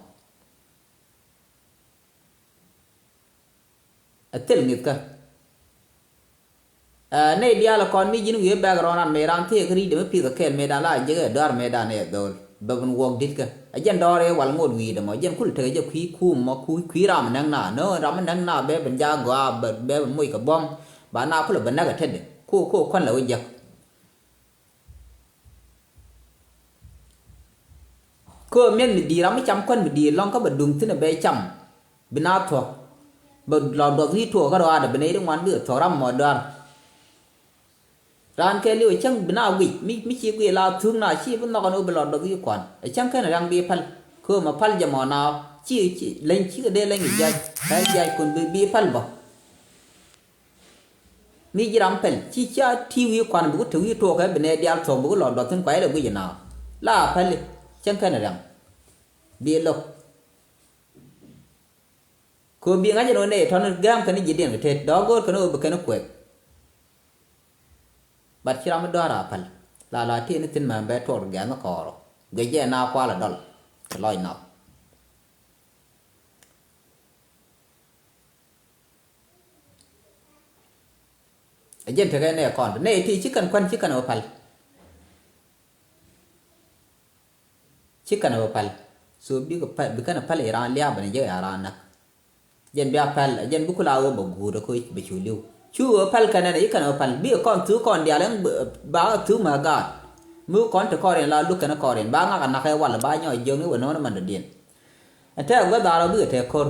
Ɛ thil ŋi̱th kä. Ɛ nɛy diaal ɛ kɔn mi ji̱n wi̱i̱ bɛɛk rɔɔn ran mëë ran thiee kä ri̱cdɛ mi pi̱th ɛ kɛɛl mëëdan la jek ɛ dɔ̱a̱r mëëdan ɛ dhɔl bɛ bin wuɔk di̱t kä. Ɛ jɛn dɔ̱ɔ̱r ɛ wal ŋot wi̱i̱dɛ mɔ jɛn kul tekɛ jɛ kui̱ kum mɔ kui̱ kui̱ ram näk na nööŋ ram näk na bɛ bin jaak gɔaa bɛ bɛ bin moc kɛ buɔ̱m. Ba na kulɛ bɛ näk ɛ tetdɛ ko ko kuän lɛ wä jäk. Kä mi̱eth mi di̱i̱t ram mi cam kuän mi di̱i̱t lɔ̱ŋ kä bɛ duŋ thi̱n ɛ bɛ cam. Bi na thuɔ̱k bɛ lɔ duɔth wi̱i̱ tuɔɔk kä rɔaadɛ bi nɛy ti ŋuan bikɛ thuɔ̱k ram mɔ dɔ̱a̱r. Raan kɛɛliw ɛ cäŋ bi na guic mi, mi ci guic la thuk na ci bi nhɔk ɛn ɣöö bi lɔ duɔth wi̱i̱ kuan ɛ cäŋ kɛn ria̱ŋ bi päl. Kä mɛ päl jɛ mɔ na ci, ci leny cikɛ dee leny kɛ jiac ɛ jiac kun bi, bi päl bä. Mi ji̱ ram pɛl ci cia ti wi̱i̱ kuan bi ku te wi̱i̱ tuɔɔkɛ bi nɛ diaal thuɔ̱k bi ku lɔ dɔth thi̱n kuayɛ lɛ guic inɔ. La a pɛli cäŋ kɛn rɛm bi lo̱k. Kɛ ɣöö bi ŋa̱c ɛn ɣöö nɛy tɔ̱ni gɛ̈m kɛn ji̱ diɛn kɛ tet dɔ̱k go̱o̱r kɛn ɣöö bi kɛn kuɛk. Bat ci ram mi dɔ̱a̱r a päl la la ti ni thi̱n mɛm bɛ tuɔr gɛ̈n ni kɔɔrɔ guic jɛ na kual a dɔl kɛ lɔc nath. A jɛn tekɛ nɛ kɔn nɛ ti ci kɛn kuan ci kɛn ɣöö päl. Ci kɛn ɣöö päl. So bikɛ päl, bi kɛn päl iran lia̱a̱ bɛn jɛ iran näk. Jɛn bia päl a jɛn bi kula ɣöö bɛ guut a koc bɛ cu li̱w. Cu ɣöö päl kɛn ɛn a ci kɛn ɣöö päl bikɛ kɔn thuk kɔn diaal ɛn ba thuk mɛ gaat. Mi kɔn ti kɔriɛn la luk kɛn kɔriɛn ba ŋak a nak ɛ wal ba nyɔɔc jiökni wä no̱o̱n mɛn dɔ̱diɛn. Ɛn tɛk guɛ dhaar ɣöö bikɛ tɛk ko̱r.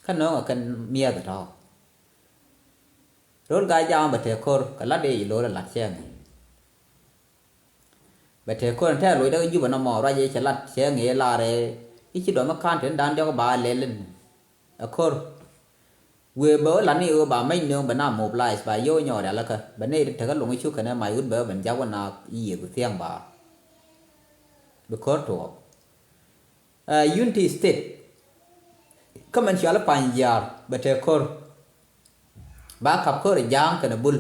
Kä no̱o̱ŋ a kɛn miɛth tɔ̱. Ro̱l gaa ja̱a̱ŋ bɛ tɛk ko̱r kɛ lat i̱ lo̱o̱l a lat cɛɛŋ. Bɛ tëë ko̱n tɛ̈ loc däk Jubɛ nɔmɔ ruac i̱ cɛ lat cɛ ŋi̱i̱c lar i̱ ci dɔ̱ŋ mi ka̱n tëë ni da̱ŋ diɔ̱k ba lɛl in. Ɛ ko̱r. Wëë bɛ wä lat ni ɣöö ba mec nööŋ bɛ na mobilize ba yio̱w nyɔɔk rialikä bɛ nɛy ti tekä loŋ i̱ cuk kɛnɛ mac wut bɛ wä ben jak wä na yiëë ku thiäŋ ba. Bi ko̱r tuɔɔk. Ɛ, Unity State. Kä mɛn cɔal i̱ Pany Jiaar bɛ tëë ko̱r. Ba kap ko̱r i̱ ja̱a̱ŋ kɛnɛ bul.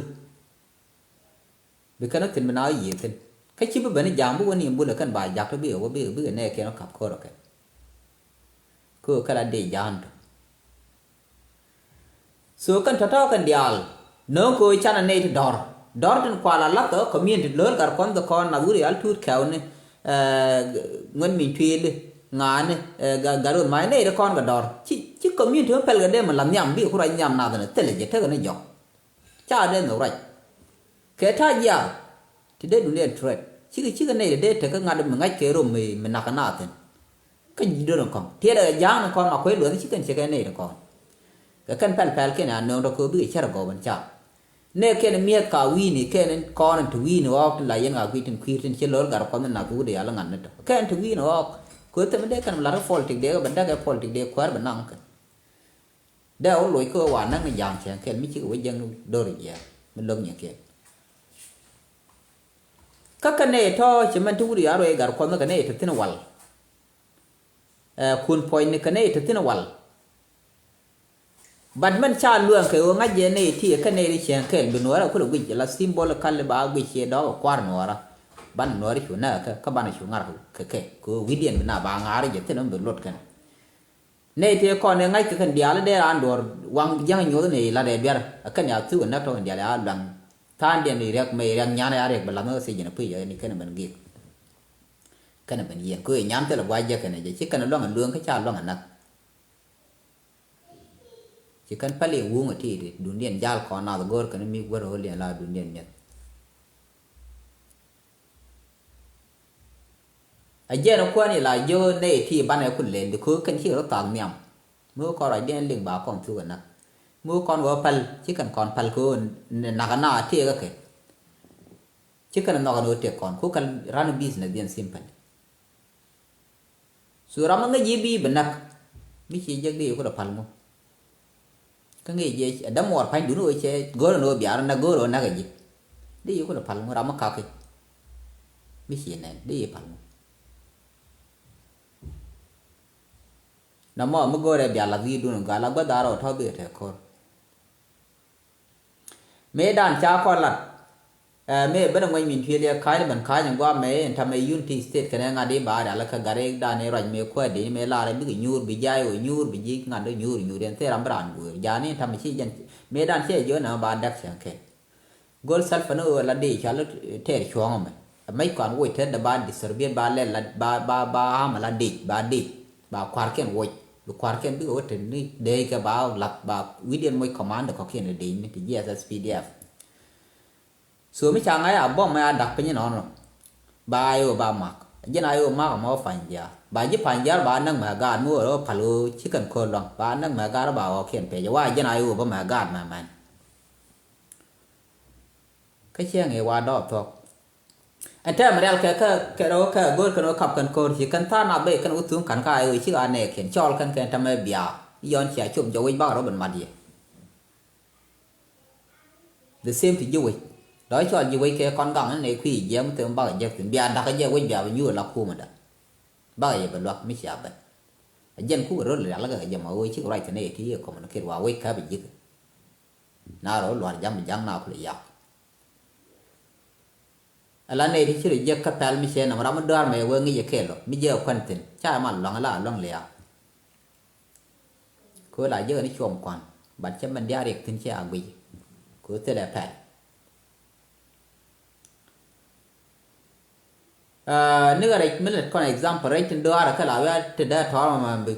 Bi kɛn ɔ thi̱n bi na ɔ yiëë thi̱n kä ci bi ben i̱ ja̱a̱ŋ bi wä ni in bulɛ kɛn ba ja̱k tɔ bikɛ wä bikɛ bikɛ nɛɛkiɛn ɔ kap ko̱r ɔ kɛn. Kä kɛ la dee ja̱a̱n tɔ. So kɛn tɔ̱tɔ̱ kɛn diaal no̱o̱ŋ kɛ ɣöö canɛ nɛy ti dɔ̱r dɔ̱r tin kual a lath ɔ community lo̱l gat kuɔnh dhɛ kɔn nath wut rial tuut kɛwni. Ŋuɛn min tui̱li ŋa̱a̱ni gat ro̱th ma̱a̱c nɛy ti kɔn kɛ dɔ̱r ci ci community mi pɛl kɛ dee mi la nhiam bikɛ ku ruac nhiam nath ni thilɛ jɛ tekɛ ni jɔk. Ca dee nhök ruac kɛ ta̱a̱ jiaath. Ti dee dunia threat cikɛ cikɛ nɛy ti dee tekä ŋa̱t mi ŋa̱c kɛ rom mi mi nakä naath thi̱n. Kä ji̱ do̱n kɔ̱ŋ tiɛɛdɛ kɛ ja̱a̱ŋ ni kɔn ma kuec luɔth ci kɛn cɛ kɛ nɛy ti kɔn. Kɛ kɛn pɛl pɛl kɛn a nööŋ tɔ kɛ bikɛ cär gɔw ben ca. Nɛ kɛn mi̱eth ka wi̱i̱ni kɛn kɔn in ti wi̱i̱ni ɣɔɔk tin la yɛn ka guic tin kui̱r tin ci lo̱l gat kɔn in nath wut yal ŋa̱t ni tɔ kɛn ti wi̱i̱ni ɣɔɔk. Kɛ thɛm dee kɛn mi la̱t kä politik dee kɛ ben däk kɛ politik dee kuäär ben naŋ kɛn. Dee wä loc kä wa näk ni ja̱a̱ŋ cäŋ kɛl mi cikɛ wä jäŋ ni do̱r jiɛɛr mi lo̱k nyɛ kɛl. Kä kɛ nɛy tɔ̱ cɛ mɛn ti wut ya ruɛy gat kuɔnh kɛ nɛy te thi̱n wal. Ɛ kun puɔ̱ny ni kɛ nɛy te thi̱n wal. Bat mɛn ca luɛŋ kɛ ɣöö ŋa̱c jɛ nɛy ti kɛ nɛy ti cäŋ kɛl bi nuɔ̱ɔ̱rä kulɛ guic la symbol kal ba guic ciɛ dɔɔk kua̱r nuɔ̱ɔ̱rä. Ban nuɔ̱ɔ̱rä cu näk kɛ kä ban cu ŋa̱r kɛ kɛ kɛ ɣöö wi̱diɛn bi na ba ŋa̱a̱r jɛ thi̱n bi luɔt kɛn. Nɛy tëë kɔn ëë ŋa̱ckɛ kɛn diaal dee raan duɔ̱ɔ̱r waŋ jiäŋ nyoth ni la dee biɛr ɛ kɛn ya thuk ɛ näk tɔ̱ kɛn diaal ya luaŋ. Tha̱a̱ŋdiɛn i̱ riɛk mëë i̱ riɛk nyan ya riɛk bɛ la̱th ni ɣä thiec jɛn ɛ puc ɛ ni kɛn ɛ ben gi̱i̱k. Kɛn ɛ ben yiɛn kɛ ɣöö nyan thilɛ gua̱c jɛ kɛn ɛ jɛ ci kɛn ɛ luaŋ ɛ lueŋ kä ca luaŋ ɛ näk. Ci kɛn päl i̱ wuŋ ɛ ti̱i̱t i̱ duundiɛn ja̱l kɔn naath go̱o̱r kɛn mi guäär ɣöö liɛn la duundiɛn mi̱eth. A jiɛn kuäär ni la jiök nɛy ti banɛ ku lɛl di ko̱o̱k kɛn ci rɔ thak nhiam. Mi wä kɔn ruacdiɛn liŋ ba kɔn thuk ɛ näk. Mi wä kɔn wä päl ci kɛn kɔn päl ko̱o̱k ni nak ɛ na tëëk ɛ kɛ. Ci kɛn nhɔk ɛn ɣöö tëëk kɔn ku kɛn ran business diɛn simple. Cu ram mi ŋäc ji̱ bi bi näk mi ci jek di ku dee päl ŋu. Kä ŋi̱i̱c jɛ ɛ dämuɔɔr pa̱nydun ɣöö cɛ go̱o̱r ɛn ɣöö biaar ɛn ɛ go̱o̱r ɣöö näk ɛ ji̱. Dee yi kulɛ pal ŋu ram mi ka̱ki. Mi ci nɛn dee yi pal ŋu. Nɔmɔ mi go̱o̱rɛ bia lath wi̱i̱dun gal a guäth a rɔ tɔ̱ bikɛ tɛk ko̱r. Mëë dan ca kɔn lat. Ɛ mëë ben ŋuɛny min tuëël yɛ ka̱ny ben ka̱ny in guam mëë in tamɛ Unity State kɛnɛ ŋa̱t in ba rial kä gat in dan in ruac mëë kuäär dee mëë lar in bikɛ nyuur bi jay wä nyuur bi ji̱ ŋa̱t in nyuur nyuur in thil ram bi raan guëër. Jani in tamɛ ci jɛn mëë dan cɛ jiö nɛ ba däk cɛ kɛ. Go̱l Salva ni ɣöö la dee cɔal tɛɛr cuɔ̱ɔ̱ŋ ɛmɛ. Ɛ mec kɔn woc tetdɛ ba distribution ba lɛl la ba ba ba hamɛ la dec ba dec ba kua̱rkiɛn woc. Bi kua̱rkiɛn bikɛ wä te ni dee kɛ ba lath ba wi̱diɛn moc command kɔ̱kiɛn ɛ dec ni ti G S S P D F. So mi ca ŋa̱c a bɔm mɛ a dak piny inɔnɔ. Ba a i̱ ɣöö ba mak. Ji̱n a i̱ ɣöö mak ɛmɔ Panyjiar. Ba ji̱ Panyjiar ba näk mɛ gaat mi ɣöö rɔ pal ɣöö ci kɛn köör luaŋ. Ba näk mɛ gaat rɔ ba ɣɔ̱kiɛn pɛc. Wa ji̱n a i̱ ɣöö bä mɛ gaat mɛ mɛn. Kä ciɛŋ i̱ wa dɔɔp thuɔ̱k. Ɛn tɛmɛ rial kɛ kɛ kɛ rɛw kɛ go̱o̱r kɛn wä kap kɛn ko̱r ci kɛn tha̱a̱ŋ na bey kɛn wä thuŋ ka̱n ka i̱ wä ci ka nɛɛkiɛn cɔɔl kɛn kɛn tɛmɛ bia. Yɔn cia cop jɔwec bak rɔ ben mat yɛ. The same to ji̱ wec. Dɔ̱ cɔl ji̱ wec kɛ kɔn gaŋ ni nɛy kui̱ jiɛm thim bakɛ jek thim bia da̱k kɛ jɛ wec bia bi nyuur la kumɛ da. Bakɛ yɛ bɛ luak mi cia ben. A jɛn kukɛ rol rial kɛ jɛ ma wec cik ruac thim nɛy ti yɛ communicate wa wec kä bi ji̱k. Na rɔ luar jam bi jaŋ na kulɛ yak. Ala nɛy ti ci rɔ jiɛk kä pɛl mi cɛ nɔm ram mi dɔ̱a̱r mɛ wee ŋi̱c ɛ kɛɛl ɔ mi jiɛ kuɛn thi̱n ca ma luaŋ la luaŋ liaak. Kɛ ɣöö la jiɛk ni cuɔm kuan bat cɛ mɛn diaal riɛk thi̱n cɛ a guic. Kɛ ɣöö thilɛ pɛl. Ni kɛ rɛc mi lät kɔn example rɛc tin dɔaarä kä la wiaa ti dee tɔɔr ma bi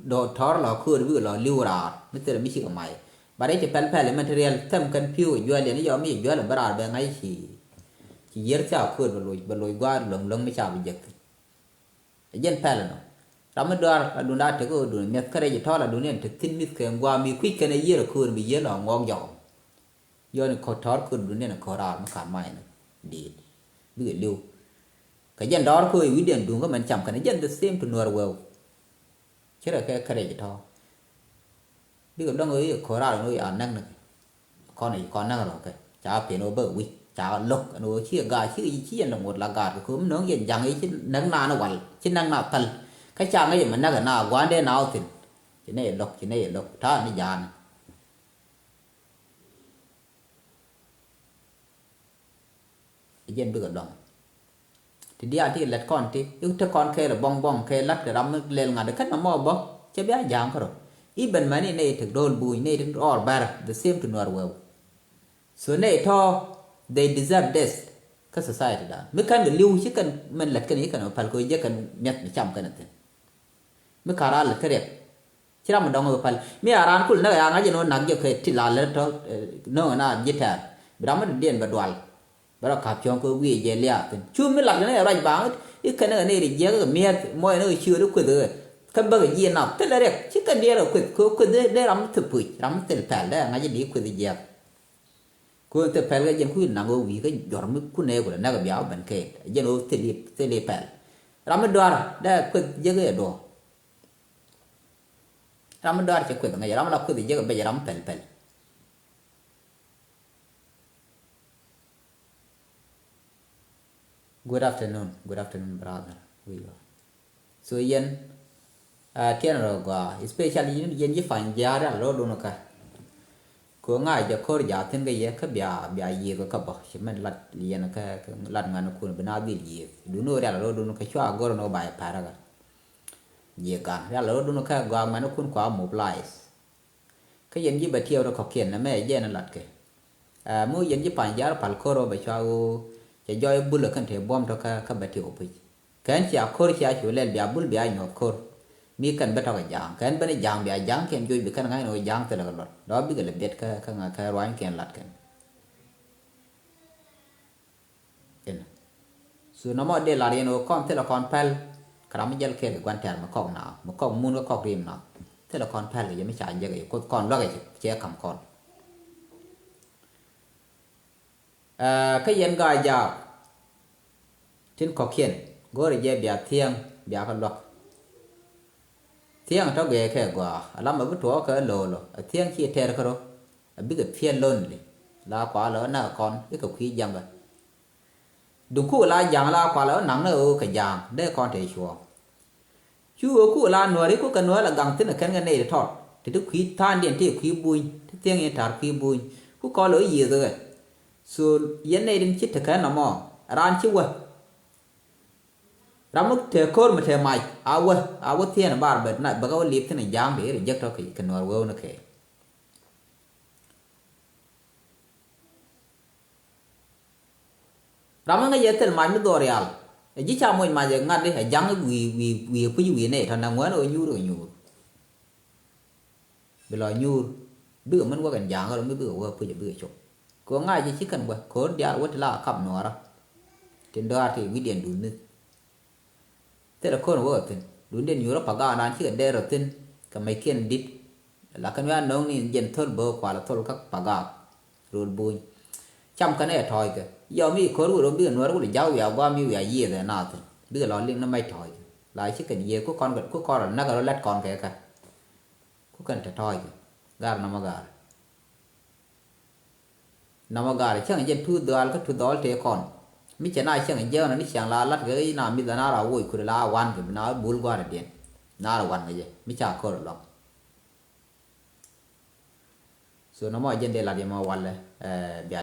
dɔɔr tɔɔr lɔ köör bikɛ lɔ li̱w raar mi thilɛ mi cikɛ mac. Ba rɛc ti pɛl pɛl mi ti riɛl thɛm kɛn pi̱w ɛ juɛl yɛn i̱ yɔ mi cɛ juɛl ɛ bä raar bɛ ŋa̱c ci ci yier thia köör bɛ loc bɛ loc gua̱a̱r luäŋ luäŋ mi ca bi jek thi̱n. Ɛ jɛn pɛl ɛnɔ ram mi dɔaar la dun daa tek ɣöö dun mi̱eth kä rɛc tɔɔr la dun yɛn te thi̱n mi̱th kɛ gua̱a̱r mi kui̱c kɛn ɛ yier ɛ köör bi yier lɔ ŋuɔɔk jɔk. Yɔni kɔ tɔr kɔ dunia ni kɔ raar mi kan mai ni diit bikɛ liw. Kɛ jɛn dɔr kɔ iwi diɛn duŋ kä mɛn cam kɛn jɛn the same to nuɔr wɛw. Ci rɛ kɛ kɛ rɛc tɔ bikɛ luäŋ iwi kɔ raar ni iwi a näk ni kɛ kɔn iwi kɔn näk rɔ kɛ ca pin iwi bä iwi ca lo̱k ɛn iwi ci gaa ci ci yɛn lɛ ŋot la gaat kɛ kɔ mi no̱ŋ yɛn jaŋ iwi ci näk na ni wal ci näk na päl. Kä ca ŋäc mɛ näk na gua̱a̱n dee na wä thin ci nɛ iwi lo̱k ci nɛ iwi lo̱k ta̱a̱ ni ja̱a̱n. Ɛ jɛn bikɛ luaŋ ti diaal ti lɛt kɔn ti i̱ te kɔn kɛɛl ɛ buɔ̱ŋ buɔ̱ŋ kɛɛl la̱t kɛ ram mi lɛl ŋa̱t ɛ kɛn nɔmɔ bä cɛ bia ja̱a̱ŋ kärɔ. I̱ ben mɛn i̱ nɛy tek do̱l buuny nɛy ti rɔɔr bɛr the same to nuɔr wɛw. So nɛy tɔ̱ they deserve this kä society dan mi kɛn kɛ li̱w ci kɛn mɛn lɛt kɛn i̱ kɛn ɛ päl kɛ i̱ jɛ kɛn mi̱eth mi cam kɛn ɛ thi̱n. Mi ka̱r a lät kä riɛk ci ram mi dɔ̱ŋ ɛ päl mi a raan kul näk ɛ a ŋa̱c ɛn ɣöö nak jɛ kɛ ti la lät tɔ̱. No̱ŋ ɛn a ji̱ tɛɛr bi ram mi dɔ̱diɛn bɛ dual. Bɛ rɔ ka̱p cuɔ̱ŋ kɛ wi̱i̱ jɛ liaak thi̱n cu mi lat kɛ ni ɛ ruac baaŋ i̱ kɛn ni kɛ ni ri jiɛk kɛ mi̱eth muɔc ni kɛ ciööt i̱ kueth ɛ kä bäkɛ ji̱ nath thilɛ riɛk ci kɛn diɛɛr kɛ kueth kɛ kueth dee ram mi thil puc ram mi thil pɛl dee ɛ ŋa̱c i̱ di kueth i̱ jiɛk. Kɛ ɣöö thil pɛl kɛ jɛn kui̱ naŋ ɣöö wi̱i̱ kä jɔr mi kun ɛ kulɛ näk ɛ bia wä ben kɛɛt ɛ jɛn ɣöö thil i̱ thil i̱ pɛl. Ram mi dɔaar dee kueth jiɛk ɛ duɔ̱ɔ̱r. Ram mi dɔaar cɛ kueth ŋäc ram mi la kueth jiɛk ɛ bec ram mi pɛl pɛl. Good afternoon, good afternoon brother. Wi̱i̱ So yɛn a tiɛn rɔ gɔaa especially yɛn ji̱ pa̱ny jiaar rial rɔ dun kä. Ko ŋa jɛ ko̱r jaathin kä yɛ kä bia bia yiëëk kä bä ci mɛn lat yɛn kä lat ŋuɛ̈nikun bi na dhil yiëëk dun ɣöö rial rɔ dun kä cua go̱r ni ɣöö ba yɛ pa̱r kä. Jiëëk gan rial rɔ dun kä gɔaa ŋuɛ̈nikun kua mobilize. Kä yɛn ji̱ bɛ tiɛɛw rɔ kɔ̱kiɛn nɛmɛ jɛ ni lat kɛ. Ɛ mi wä yɛn ji̱ pa̱ny jiaar pal ko̱r rɔ bɛ cua ɣöö cɛ jɔɔy bulɛ kɛn te buɔ̱m tɔ̱ kä bɛ tiɛɛw puc. Kɛn cia ko̱r cia cu lɛl bia bul bia nyuɔth ko̱r. Mi kɛn bä tɔkɛ ja̱a̱ŋ kɛn bä ni ja̱a̱ŋ bia ja̱a̱ŋ kɛn joc bi kɛn ŋa̱c ni wä ja̱a̱ŋ thilɛ kɛ luɔt dɔ̱ bikɛ lɛ biɛt kä kä ŋa̱ kä ruany kɛn lat kɛn. Inɔ. So nɔmɔ dee lar yɛn wä kɔn thilɛ kɔn pɛl. Kɛ ram mi jäl kɛɛl kɛ gua̱n tɛ̈r mi kɔk na mi kɔk mun kä kɔk rim na. Thilɛ kɔn pɛl kɛ yɛ mi ca jek kɛ yɛ kuoth kɔn luäk kɛ cɛ kam kɔn. Kä yɛn gaa jaak tin kɔ̱kiɛn go̱o̱rɛ jɛ bia thiɛŋ bia kä luäk. Thiɛŋ tɔ̱ gɛɛ kɛ gɔaa alamɛ bi tuɔɔk kɛ lo̱o̱lɔ a thiɛŋ ci tɛr kärɔ. A bikɛ feel lonely la kua lɔ näk kɔn ikɛ kui̱ jaŋä. Duŋ kuk la jaŋ la kua lɔ naŋ ni ɣöö kɛ jaŋ dee kɔn te cuɔ̱ɔ̱ŋ. Cu ɣöö ku la nuääri ku kɛ nuäär la gaŋ thi̱n ɛ kɛn kɛ nɛy ti tɔt ti ti kui̱ tha̱a̱ŋdiɛn ti kui̱ buny ti thiäŋ in ta̱r kui̱ buny ku kɔn lo̱ yiëëth ɣɛ. So yɛn nɛy tin ci tekɛ nɔmɔ raan ci wä. Ram mi te ko̱r mi te mac a wä a wä thieen bar bɛ na bɛ kɛ wä lip thi̱n ja̱a̱ŋ di reject tɔ kɛ nuäär wee wä ni kɛ. Ram mi ŋäc yɛ thil mac mi dhɔrial ɛ ji̱ ca moc mac ɛ ŋa̱t di ɛ ja̱ŋ wi̱i̱ wi̱i̱ wi̱i̱ ɛ puc wi̱i̱ nɛy tɔ̱ nɛ ŋuɛ̈n ɛ wä nyuur ɛ wä nyuur. Bi lɔ nyuur bikɛ min wäk ɛn ja̱a̱ŋ rɔ mi bikɛ wä puc ɛ bikɛ cop. Kɛ ɣöö ŋa̱c jɛ ci kɛn wä ko̱r diaal wä ti la kap nuɔɔrä. Tin dɔaar ti wi̱cdiɛn duth mi̱th. Thilɛ ko̱r wä thi̱n duundiɛn nyuurä pa̱ga̱a̱k naan cikɛ dɛɛr rɔ thi̱n. Kɛ mɛckiɛn di̱t la kɛn wiaa no̱o̱ŋ ni jɛn thöl bä kual thol kä pa̱ga̱a̱k. Rööl buny cam kɛn ɛ tɔ̱ɔ̱ckɛ yɔm i̱ ko̱r wä röm bikɛ nuäär wä lɛ ja̱k wiaa gua̱a̱m i̱ wiaa yiëëth ɛ naath thi̱n bikɛ lɔ liŋ ni mɛc tɔ̱ɔ̱ckɛ la ci kɛn yiëëth ku kɔn ku kɔn rɔ näk rɔ lɛt kɔn kɛ kɛ. Ku kɛn te tɔ̱ɔ̱ckɛ gaar nɔmɔ gaar. Nɔmɔ gaar cäŋ jɛ tu dhɔal kä tu dhɔal tëë kɔn. Mi cɛ na cäŋ jɛ ɣän ni ciaŋ la lat kɛ i̱ na mith la na ra woc kuri la wan kɛ bi na bul gua̱a̱r diɛn. Na ra wan kɛ jɛ mi ca kör lɔŋ. So nɔmɔ jɛ dee lat yɛ mɔ walɛ, eh, bia